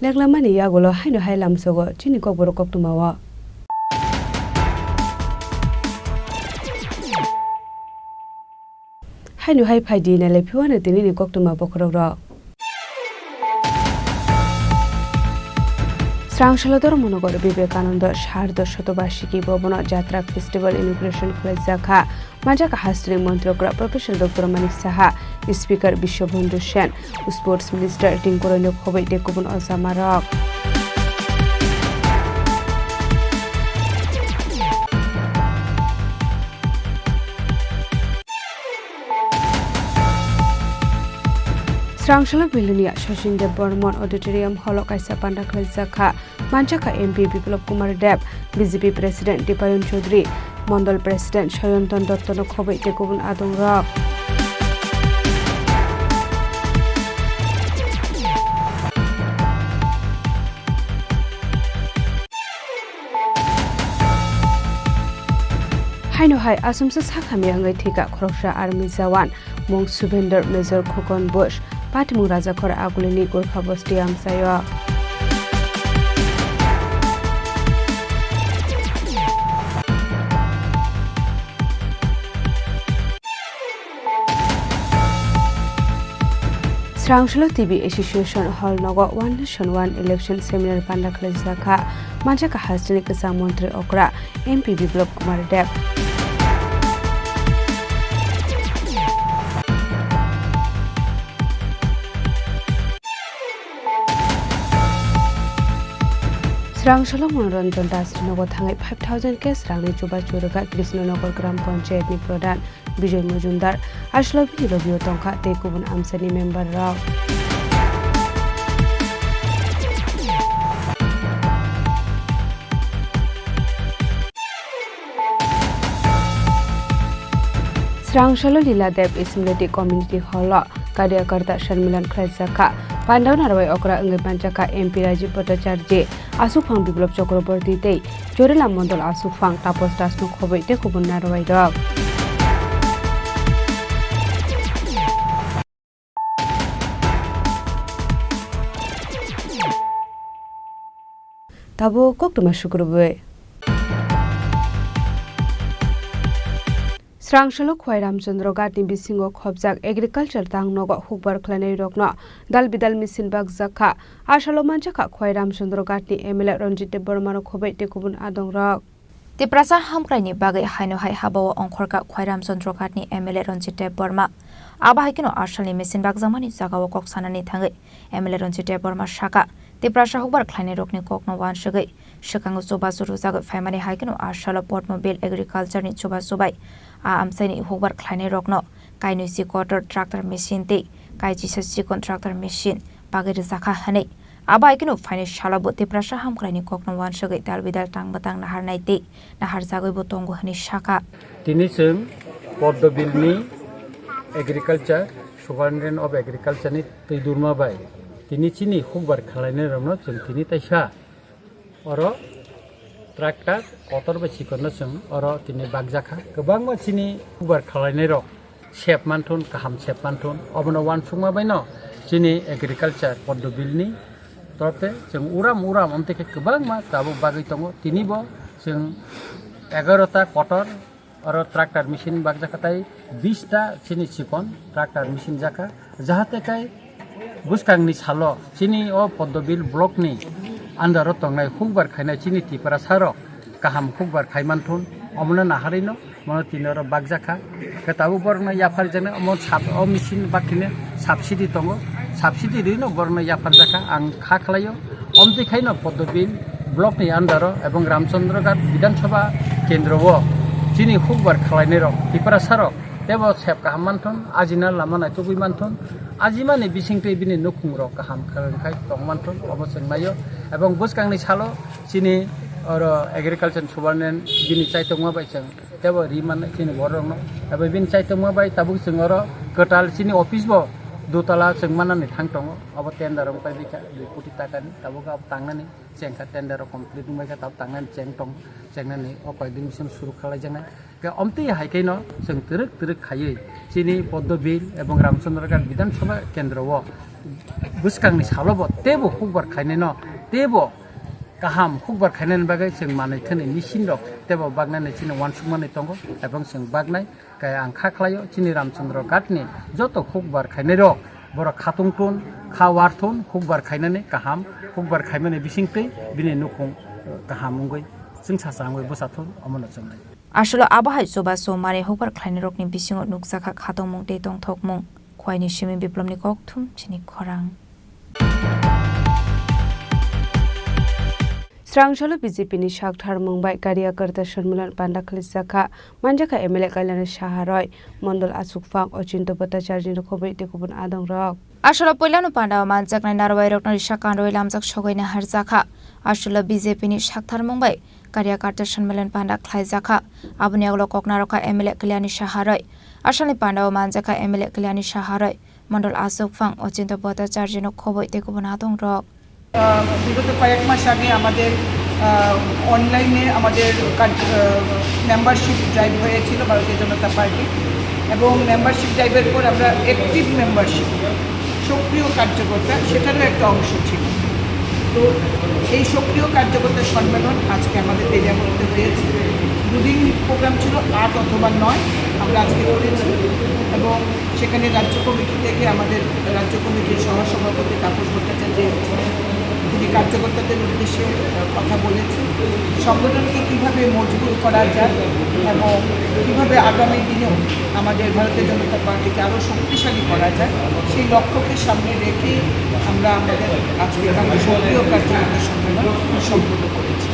Leklamani yagulo haino hai lamsogo chini kokborok koktwmao. Haino hai phaidi nailai phiwano tinini koktwma bokhorokrok. Srangsalodor Monogor Vivekananda Shardo Shotobashiki Bhabono Jatra Festival inauguration khlaijak kha. Manjak hasteni Montrokra Professor Doctor Manik Saha, Speaker Biswabandhu Sen, Sports Minister Tingkoroino khobwi tei kubun ojamarok. Srangsalok Bilonia Sachin Dev Bormon Auditorium Hall o kaisa panda khlaijak kha. Manjak kha M P Biplab Kumar Deb, B J P President Dipayon Chaudhary, Mondol President Sayantan Dottono khobwi tei kubun adongrok. Haino hai asumsa sakhamya wngwi thwikha khoroksa army jawan, mung Subender Major Khukon Bush, patimung Rajakhor Agulini Gorkha Bosti amchaio. Srangsalok T V Association Hall nogo One Nation One Election Seminar panda khlaijak kha. Manjak kha hasteni kwcham montri okra M P Biplab Kumar Deb. Srangsalok Manoranjan Das ni nogo thangwi five thousand cash rangni chubachu rwkha Krishnanagar Gram Panchayat ni Pradhan Bijoy Majumdar, aswk bini lobby-o tongkha tei kubun amchaini member rok. Srangsalo Lila Dev Assembly Community Hall-o Karyakarta Sanmilan khlaijak kha. Pandao narwai okra wngwi manjak kha M P Rajiv Bhattacharjee, Asukphang Biplab Chakraborty tei Chorila Mondol, Asukphang Tapas Das no khobwi tei kubun narwai rok. Tabuk koktwma sukrubwi. Srangsalo Khwai Ramchandra Ghat ni bisingo khobjak agriculture tang nogo hukbar khlainai rokno dal bidal machine bakjak kha. Asalo manjak kha Khwai Ramchandra Ghat ni M L A Ranjit Debbarma no khobwi tei kubun adong rok. Tiprasa hamkraini bagwi haino hai habao ongkhorkha Khwairam Chandra Ghatni M L A Ranjit Debbarma. Abo hai kheno asalni machine bakjakmani jagao kok sanani thangwi M L A Ranjit Debbarma sakha, Tiprasa hukbar khlainairokni kokno uansugwi swkango chubachu rwjagwi phaimani hai kheno asalo Padma Bill Agriculture-ni chubachu bai a amchaini hukbar khlainairokno kainwi si kotor tractor machine tei kaichisa chikon tractor machine bagwi rwjakha hwnwi. Abo hai kheno phainai salo bo Tiprasa hamkraini kokno uansugwi dal bidal tang bwtang naharnai tei naharjagwibo tongo hwnwi sakha. Tini chwng Poddo Bill ni Agriculture, Superintendent of Agriculture ni twi durma bai tini chini hukbar khwlainairokno chwng tini taisa oro tractor kotor bai chikonno chwng oro tini bakjakha. Kwbangma chini hukbar khwlainairok sep manthun, kaham sep manthun. Obono uansukma baino chini agriculture Poddo Bill ni torof te chwng uram uram omtwi khe kwbangma tabuk bagwi tongo. Tini bo chwng egarota kotor oro tractor machine bakjakha tei bista chini chikon tractor machine jakha. Jahate kai bwskangni salo chini o Poddo Bill block ni under o tongnai hukbar khainai chini Tiprasa rok kaham hukbar khai manthun, omono naharino mono tini oro bakjakha. Khe tabuk borokno yapharjaknai omo sab-, o machine bakhine subsidy tongo, subsidy rino borokno yapharjakha. Ang kha khlaio, omtwi khaino Poddo Bill block ni under o ebong Ramchandra Ghat Bidhan Sabha kendro o chini hukbar khwlainairok Tiprasa rok tebo sep kaham manthun, ajina lama naitugwi manthun, ajimani bisingtwi bini nukhungrok kaham khe wngkhai tong manthun, obo chwng naio. Ebong bwskangni salo chini oro agriculture superintendent bini chaitokma bai chwng tebo ri mannai chini borokno. Abo bini chaitokma bai tabuk chwng oro kwtal chini office bo dutala chwng mannani thang tongo, obo tender wngpai bikha dui koti takani, tabuk abo tangnani chengkha, tender o complete wngbaikha, tabuk tangnani cheng tong, chengnani o koyekdin bising suru khlaijaknai. Khe omtwi hai khe no chwng twrwk twrwk khaiwi chini Poddo Bill ebong Ramchandra Ghat Bidhan Sabha kendro o bwskangni salo bo teibo hukbar khainai no, teibo kaham hukbar khainani bagwi chwng manwi thani machine rok teibo baknani chini uansukmani tongo ebong chwng baknai. Khe ang kha khlaio chini Ramchandra Ghat ni joto hukbar khainai rok borok khatung tun, kha war thun, hukbar khainani kaham, hukbar khaimani bisingtwi bini nukhung kaham wngwi chwngsacha wngwi bwsa thun, omono chwngnai. Aswlo abo hai chubachu manwi hukbar khlainairokni bisingo nukjakha khatungmung tei tongthokmung. Khwaini simi Biplomni kokthum chini khorang. Srangsalo B J P ni sakthar mung bai Karyakarta Sanmilan panda khwlaijak kha, manjakha M L A Kalyani Saha Roy, Mondol Asukphang, Ochinto Bhattacharjee ni khobwi tei kubun adong rok. Aswlo puilano pandao manjaknai narwai rokno risa kanrwi lamjak sogwi naharjakha. Aswlo B J P ni sakthar mung bai Karyakarta Sanmilan panda khlaijakha. Aboni yagulo kok narwkha M L A Kalyani Saha Roy. Asalni pandao manjakha M L A Kalyani Saha Roy, Mondol Asukphang, Ochinto Bhattacharjee no khobwi tei kubun adong rok. আহ, বিগত কয়েক মাস আগে আমাদের, আহ, অনলাইনে আমাদের কার্য-, আহ, membership drive হয়েছিল ভারতীয় জনতা পার্টি এবং মেম্বারশিপ ড্রাইভের পর আমরা অ্যাক্টিভ মেম্বারশিপ, সক্রিয় কার্যকর্তা, সেটারও একটা অংশ ছিল। তো এই সক্রিয় কার্যকর্তা সম্মেলন আজকে আমাদের তেলিয়ামুড়াতে হয়েছে। দুদিন প্রোগ্রাম ছিল, আট অথবা নয় আমরা আজকে করেছি এবং সেখানে রাজ্য কমিটি থেকে আমাদের রাজ্য কমিটির সহসভাপতি তাপস ভট্টাচার্য এসেছিলেন। তিনি কার্যকর্তাদের উদ্দেশ্যে কথা বলেছি। সংগঠনকে কিভাবে মজবুত করা যায় এবং কিভাবে আগামী দিনেও আমাদের ভারতীয় জনতা পার্টিকে আরও শক্তিশালী করা যায়, সেই লক্ষ্যকে সামনে রেখেই আমরা আমাদের আজকে এখানে সক্রিয় কার্যকর্তা সম্মেলন সম্পন্ন করেছি।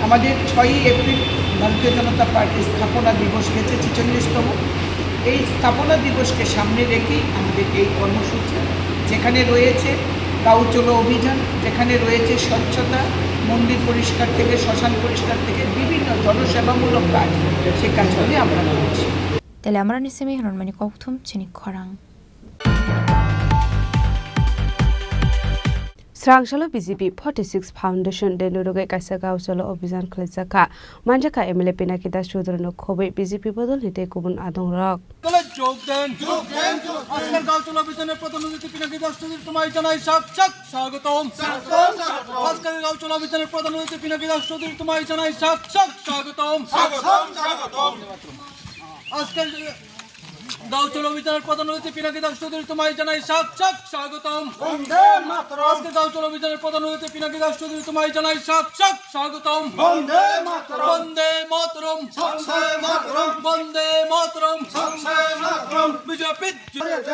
আমাদের ছয়ই এপ্রিল ভারতীয় জনতা পার্টির স্থাপনা দিবস গেছে, ছেচল্লিশতম। এই স্থাপনা দিবসকে সামনে রেখেই আমাদের এই কর্মসূচি, যেখানে রয়েছে গাঁও চলো অভিযান, যেখানে রয়েছে স্বচ্ছতা, মন্দির পরিষ্কার থেকে শ্মশান পরিষ্কার থেকে বিভিন্ন জনসেবামূলক কাজ, সেই কাজগুলি আমরা করছি। Tele amrani simi hwnmani kokthum chini khorang. Srangshalo B J P forty six Foundation de nurugwi kaisa gao cholo obhijan khwlaijakha. Manjakha M L A Pinaki Das Chowdhury no khobwi B J P bodol ni tei kubun adong rok. দলে যোগ দেন। যোগ দেন, যোগ দেন। আজকের গাঁও চলো অভিযানের প্রধান অতিথি পিনাকি দাস চৌধুরী তোমায় জানাই সাক সাক স্বাগতম। স্বাগতম, স্বাগতম। আজকের গাঁও চলো অভিযানের প্রধান অতিথি পিনাকি দাস চৌধুরী তোমায় জানাই সাক সাক স্বাগতম। স্বাগতম, স্বাগতম। আজকের গাঁও চলো অভিযানের প্রধান অতিথি পিনাকি দাস চৌধুরী তোমায় জানাই সাক সাক স্বাগতম। বন্দে মাতরম। আজকে গাঁও চলো অভিযানের প্রধান অতিথি পিনাকি দাস চৌধুরী তোমায় জানাই সাক সাক স্বাগতম। বন্দে মাতরম। বন্দে মাতরম। বন্দে মাতরম। বন্দে মাতরম। বন্দে মাতরম। বিজেপির,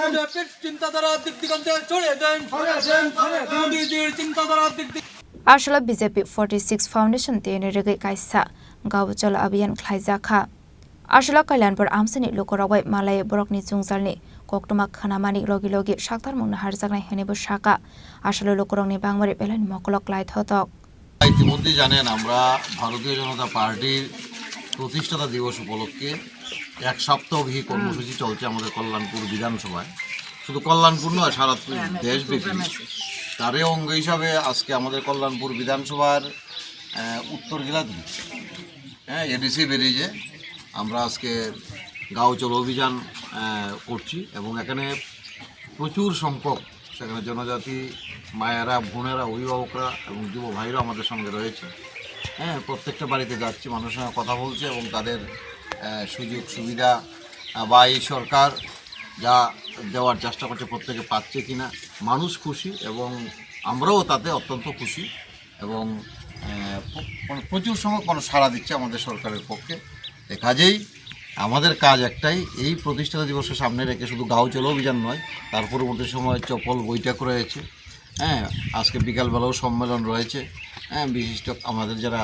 বিজেপির চিন্তাধারা দিক দিগন্তে ছড়িয়ে দেন। ছড়িয়ে দেন, ছড়িয়ে দেন। মোদিজির চিন্তাধারা দিক দিক Aswlo B J P forty six Foundation tei nirigwi kaisa gao cholo abhiyan khlaijakha. Aswlo Kalyanpur amchaini lukurok bai malai borokni jwngjalni koktwma khnamani logi logi saktarmung naharjaknai hwnwi bo sakha. Aswlo lukurokni bangmari belai mokolok lai thotok. ইতিমধ্যে জানেন, আমরা ভারতীয় জনতা পার্টির প্রতিষ্ঠাতা দিবস উপলক্ষে এক সপ্তাহব্যাপী কর্মসূচি চলছে আমাদের কল্যাণপুর বিধানসভায়। শুধু কল্যাণপুর নয়, সারা দেশব্যাপী। তারই অঙ্গ হিসাবে আজকে আমাদের কল্যাণপুর বিধানসভার, আহ, উত্তর গিলাদি, হ্যাঁ, এডিসি ব্যারেজে আমরা আজকে গাঁও চলো অভিযান, আহ, করছি এবং এখানে প্রচুর সংখ্যক সেখানে জনজাতি মায়েরা, বোনেরা, অভিভাবকরা এবং যুব ভাইরা আমাদের সঙ্গে রয়েছে। হ্যাঁ, প্রত্যেকটা বাড়িতে যাচ্ছি, মানুষের সঙ্গে কথা বলছি এবং তাদের, আহ, সুযোগ সুবিধা, আহ, বা এই সরকার যা দেওয়ার চেষ্টা করছে প্রত্যেকে পাচ্ছে কিনা, মানুষ খুশি এবং আমরাও তাতে অত্যন্ত খুশি এবং, আহ, প্র-, মানে প্রচুর সংখ্যক মানুষ সাড়া দিচ্ছে আমাদের সরকারের পক্ষে। এ কাজেই আমাদের কাজ একটাই, এই প্রতিষ্ঠাতা দিবসকে সামনে রেখে শুধু গাঁও চলো অভিযান নয়, তার পরবর্তী সময় চপল বৈঠক রয়েছে, হ্যাঁ, আজকে বিকালবেলাও সম্মেলন রয়েছে, হ্যাঁ, বিশিষ্ট আমাদের যারা,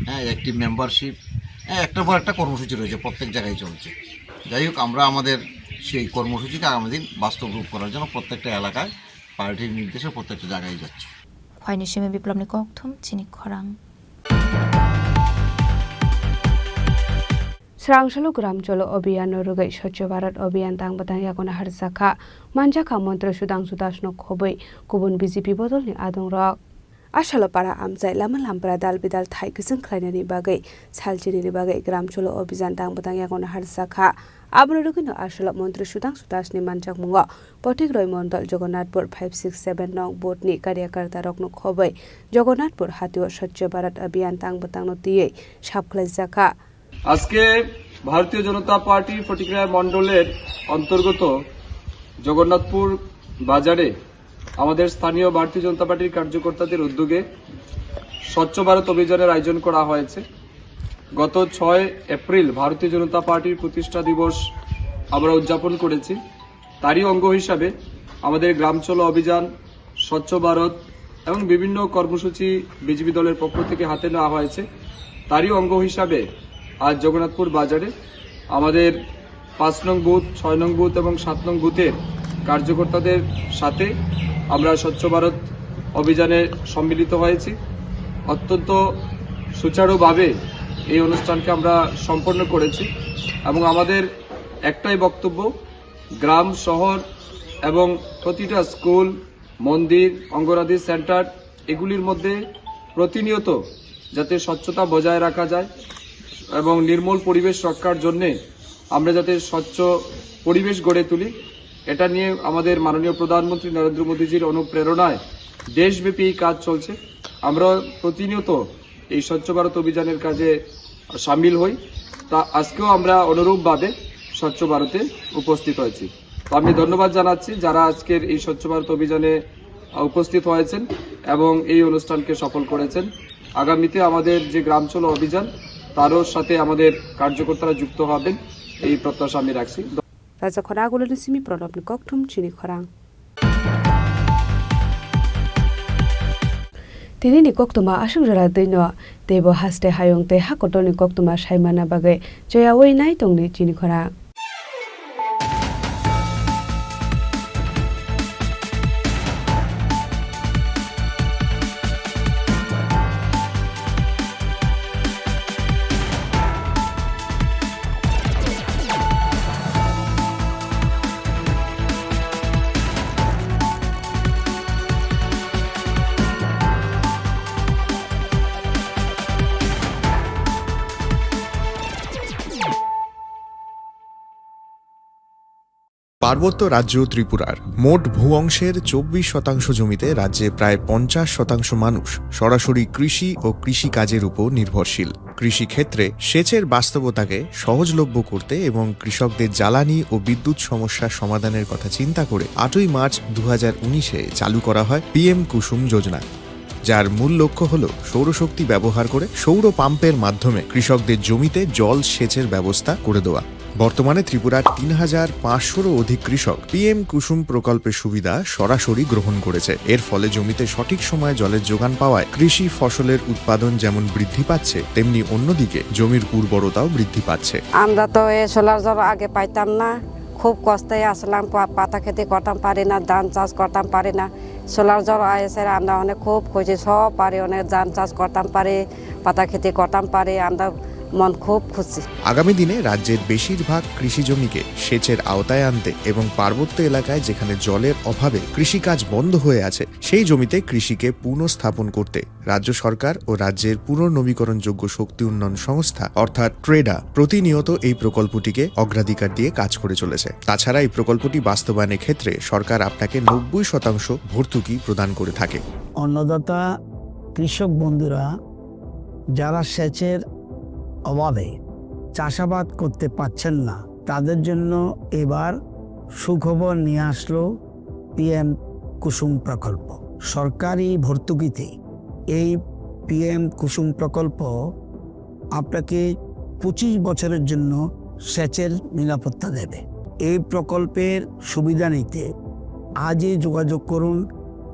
হ্যাঁ, অ্যাক্টিভ মেম্বারশিপ, হ্যাঁ, একটার পর একটা কর্মসূচি রয়েছে, প্রত্যেক জায়গায় চলছে। যাই হোক, আমরা আমাদের সেই কর্মসূচিকে আগামী দিন বাস্তব রূপ করার জন্য প্রত্যেকটা এলাকায় পার্টির নির্দেশে প্রত্যেকটা জায়গায় যাচ্ছি। Khwaini simi Biplobni kokthum chini khorang. Srangshalo Gram Cholo Abhiyan no rwgwi Swachh Bharat Abhiyan tang bwtang yago naharjakha. Manjakha Montri Sudhangshu Das no khobwi kubun B J P bodolni adongrok. Aswlo para amchai lama lampra dal bidal thai kwchwng khlainani bagwi salchinini bagwi Gram Cholo Abhiyan tang bwtang yago naharjakha. Aboni rwgwino aswlo Montri Sudhangshu Das ni manjakmungo Potikroi Mondol Jagannathpur five six seven nong booth ni karyakarta rokno khobwi Jagannathpur hatio Swachh Bharat Abhiyan tang bwtangno twiwi sap khlaijakha. আজকে ভারতীয় জনতা পার্টি ফটিকরায় মণ্ডলের অন্তর্গত জগন্নাথপুর বাজারে আমাদের স্থানীয় ভারতীয় জনতা পার্টির কার্যকর্তাদের উদ্যোগে স্বচ্ছ ভারত অভিযানের আয়োজন করা হয়েছে। গত ছয় এপ্রিল ভারতীয় জনতা পার্টির প্রতিষ্ঠা দিবস আমরা উদযাপন করেছি। তারই অঙ্গ হিসাবে আমাদের গ্রাম চলো অভিযান, স্বচ্ছ ভারত এবং বিভিন্ন কর্মসূচি বিজেপি দলের পক্ষ থেকে হাতে নেওয়া হয়েছে। তারই অঙ্গ হিসাবে আজ জগন্নাথপুর বাজারে আমাদের পাঁচ নং বুথ, ছয় নং বুথ এবং সাত নং বুথের কার্যকর্তাদের সাথে আমরা স্বচ্ছ ভারত অভিযানে সম্মিলিত হয়েছি। অত্যন্ত সুচারুভাবে এই অনুষ্ঠানকে আমরা সম্পন্ন করেছি এবং আমাদের একটাই বক্তব্য, গ্রাম, শহর এবং প্রতিটা স্কুল, মন্দির, অঙ্গনাদি সেন্টার, এগুলির মধ্যে প্রতিনিয়ত যাতে স্বচ্ছতা বজায় রাখা যায় এবং নির্মল পরিবেশ রক্ষার জন্যে আমরা যাতে স্বচ্ছ পরিবেশ গড়ে তুলি, এটা নিয়ে আমাদের মাননীয় প্রধানমন্ত্রী নরেন্দ্র মোদীজির অনুপ্রেরণায় দেশব্যাপী এই কাজ চলছে। আমরা প্রতিনিয়ত এই স্বচ্ছ ভারত অভিযানের কাজে সামিল হই। তা আজকেও আমরা অনুরূপভাবে স্বচ্ছ ভারতে উপস্থিত হয়েছি। তো আমি ধন্যবাদ জানাচ্ছি যারা আজকের এই স্বচ্ছ ভারত অভিযানে, আহ, উপস্থিত হয়েছেন। এবং এই অনুষ্ঠানকে সফল করেছেন। আগামীতে আমাদের যে গ্রাম চলো অভিযান, তারও সাথে আমাদের কার্যকর্তারা যুক্ত হবেন, এই প্রত্যাশা আমি রাখছি। Raja khorang agulini simi Pranabni kokthum chini khorang. Tinini koktwma aswk jora twi no, teibo haste hayung tei hakotorni koktwma saimana bagwi choyaui nai tongni chini khorang. পার্বত্য রাজ্য ত্রিপুরার মোট ভূ অংশের চব্বিশ শতাংশ জমিতে রাজ্যে প্রায় পঞ্চাশ শতাংশ মানুষ সরাসরি কৃষি ও কৃষি কাজের উপর নির্ভরশীল। কৃষিক্ষেত্রে সেচের বাস্তবতাকে সহজলভ্য করতে এবং কৃষকদের জ্বালানি ও বিদ্যুৎ সমস্যা সমাধানের কথা চিন্তা করে আটই মার্চ দু হাজার উনিশে চালু করা হয় পিএম কুসুম যোজনা, যার মূল লক্ষ্য হল সৌরশক্তি ব্যবহার করে সৌর পাম্পের মাধ্যমে কৃষকদের জমিতে জল সেচের ব্যবস্থা করে দেওয়া। বর্তমানে ত্রিপুরার তিন হাজার পাঁচশোরও অধিক কৃষক পিএম কুসুম প্রকল্পের সুবিধা সরাসরি গ্রহণ করেছে। এর ফলে জমিতে সঠিক সময়ে জলের যোগান পাওয়ায় কৃষি ফসলের উৎপাদন যেমন বৃদ্ধি পাচ্ছে, তেমনি অন্যদিকে জমির উর্বরতাও বৃদ্ধি পাচ্ছে। আমরা তো এ সোলার জল আগে পাইতাম না, খুব কষ্টে আসলাম, পা-, পাতা খেতে করতাম পারি না, ধান চাষ করতাম পারি না। সোলার জল আইসে আমরা অনেক খুব খুশি, সব পারি, অনেক ধান চাষ করতাম পারি, পাতা খেতে করতাম পারি, আমরা মন খুব খুশি। আগামী দিনে রাজ্যের বেশিরভাগ কৃষি জমিকে সেচের আওতায় আনতে এবং পার্বত্য এলাকায় যেখানে জলের অভাবে কৃষিকাজ বন্ধ হয়ে আছে, সেই জমিতে কৃষিকে পুনঃস্থাপন করতে রাজ্য সরকার ও রাজ্যের পুনর্নবীকরণযোগ্য শক্তি উন্নয়ন সংস্থা অর্থাৎ ট্রেডা প্রতিনিয়ত এই প্রকল্পটিকে অগ্রাধিকার দিয়ে কাজ করে চলেছে। তাছাড়া এই প্রকল্পটি বাস্তবায়নের ক্ষেত্রে সরকার আপনাকে নব্বই শতাংশ ভর্তুকি প্রদান করে থাকে। অন্নদাতা কৃষক বন্ধুরা যারা সেচের অভাবে চাষাবাদ করতে পারছেন না, তাদের জন্য এবার সুখবর নিয়ে আসলো পিএম কুসুম প্রকল্প। সরকারি ভর্তুকিতে এই পিএম কুসুম প্রকল্প আপনাকে পঁচিশ বছরের জন্য সেচের নিরাপত্তা দেবে। এই প্রকল্পের সুবিধা নিতে আজই যোগাযোগ করুন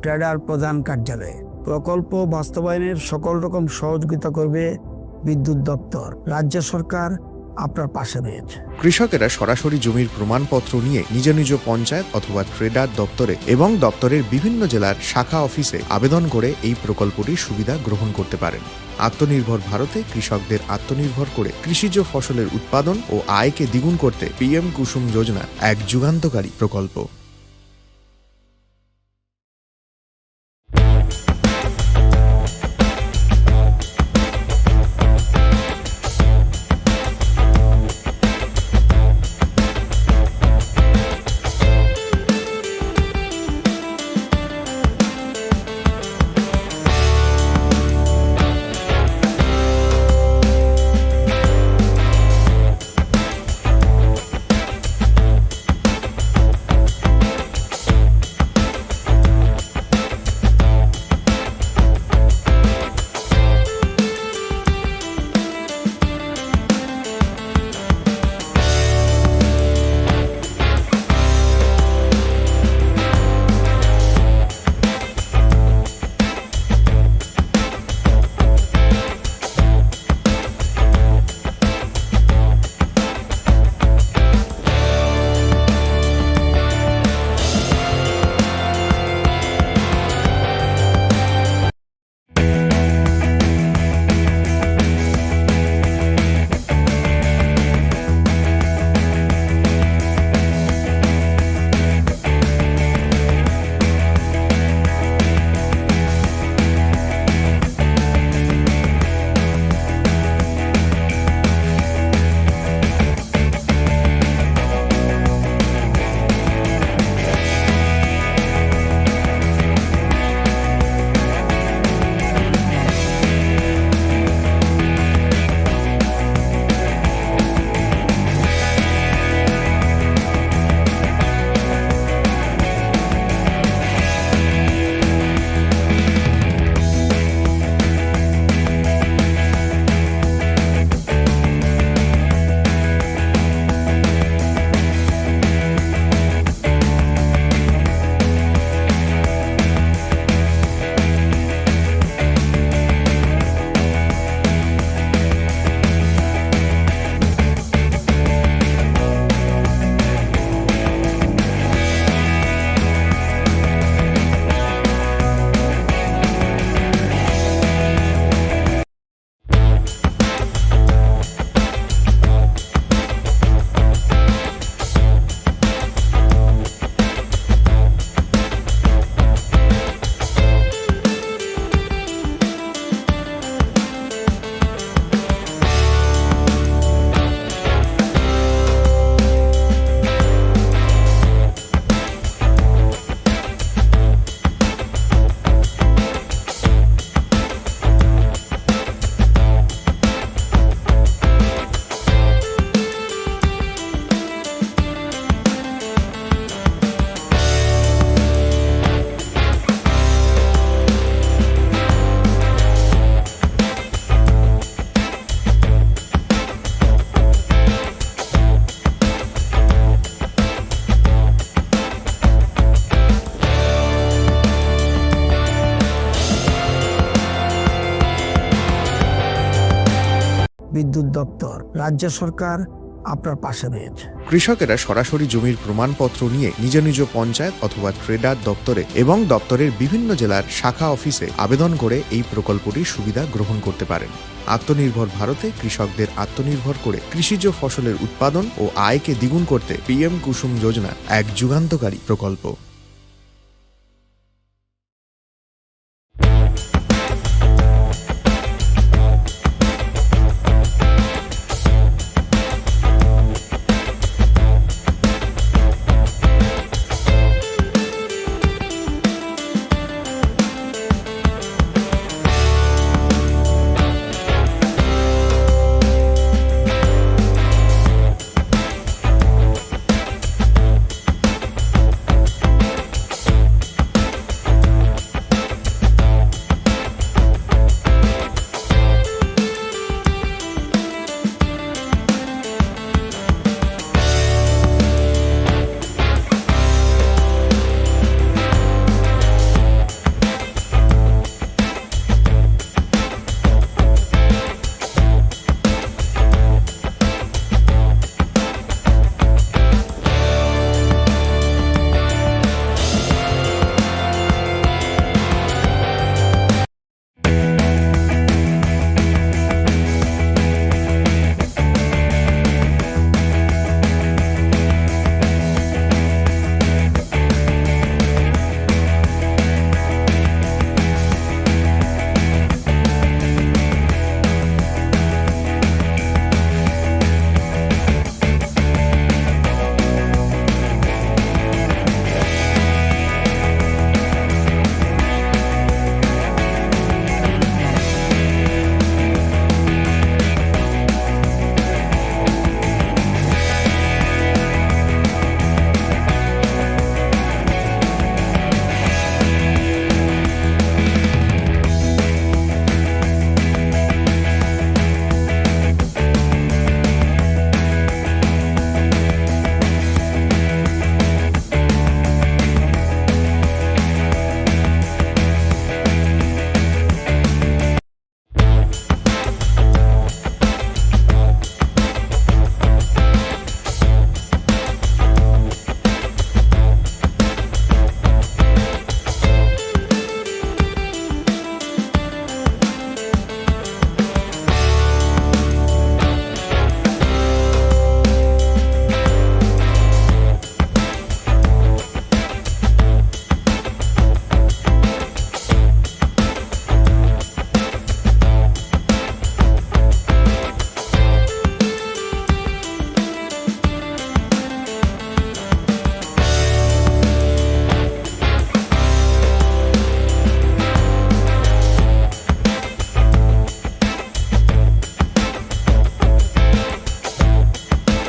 ট্রেডার প্রধান কার্যালয়ে। প্রকল্প বাস্তবায়নের সকল রকম সহযোগিতা করবে বিদ্যুৎ দপ্তর। রাজ্য সরকার আপনার পাশে রয়েছে। কৃষকেরা সরাসরি জমির প্রমাণপত্র নিয়ে নিজ নিজ পঞ্চায়েত অথবা ট্রেডার দপ্তরে এবং দপ্তরের বিভিন্ন জেলার শাখা অফিসে আবেদন করে এই প্রকল্পটির সুবিধা গ্রহণ করতে পারেন। আত্মনির্ভর ভারতে কৃষকদের আত্মনির্ভর করে কৃষিজ ফসলের উৎপাদন ও আয়কে দ্বিগুণ করতে পিএম কুসুম যোজনা এক যুগান্তকারী প্রকল্প। বিদ্যুৎ দপ্তর, রাজ্য সরকার আপনার পাশে রয়েছে। কৃষকেরা সরাসরি জমির প্রমাণপত্র নিয়ে নিজ নিজ পঞ্চায়েত অথবা ট্রেডার দপ্তরে এবং দপ্তরের বিভিন্ন জেলার শাখা অফিসে আবেদন করে এই প্রকল্পটির সুবিধা গ্রহণ করতে পারেন। আত্মনির্ভর ভারতে কৃষকদের আত্মনির্ভর করে কৃষিজ ফসলের উৎপাদন ও আয়কে দ্বিগুণ করতে পিএম কুসুম যোজনা এক যুগান্তকারী প্রকল্প।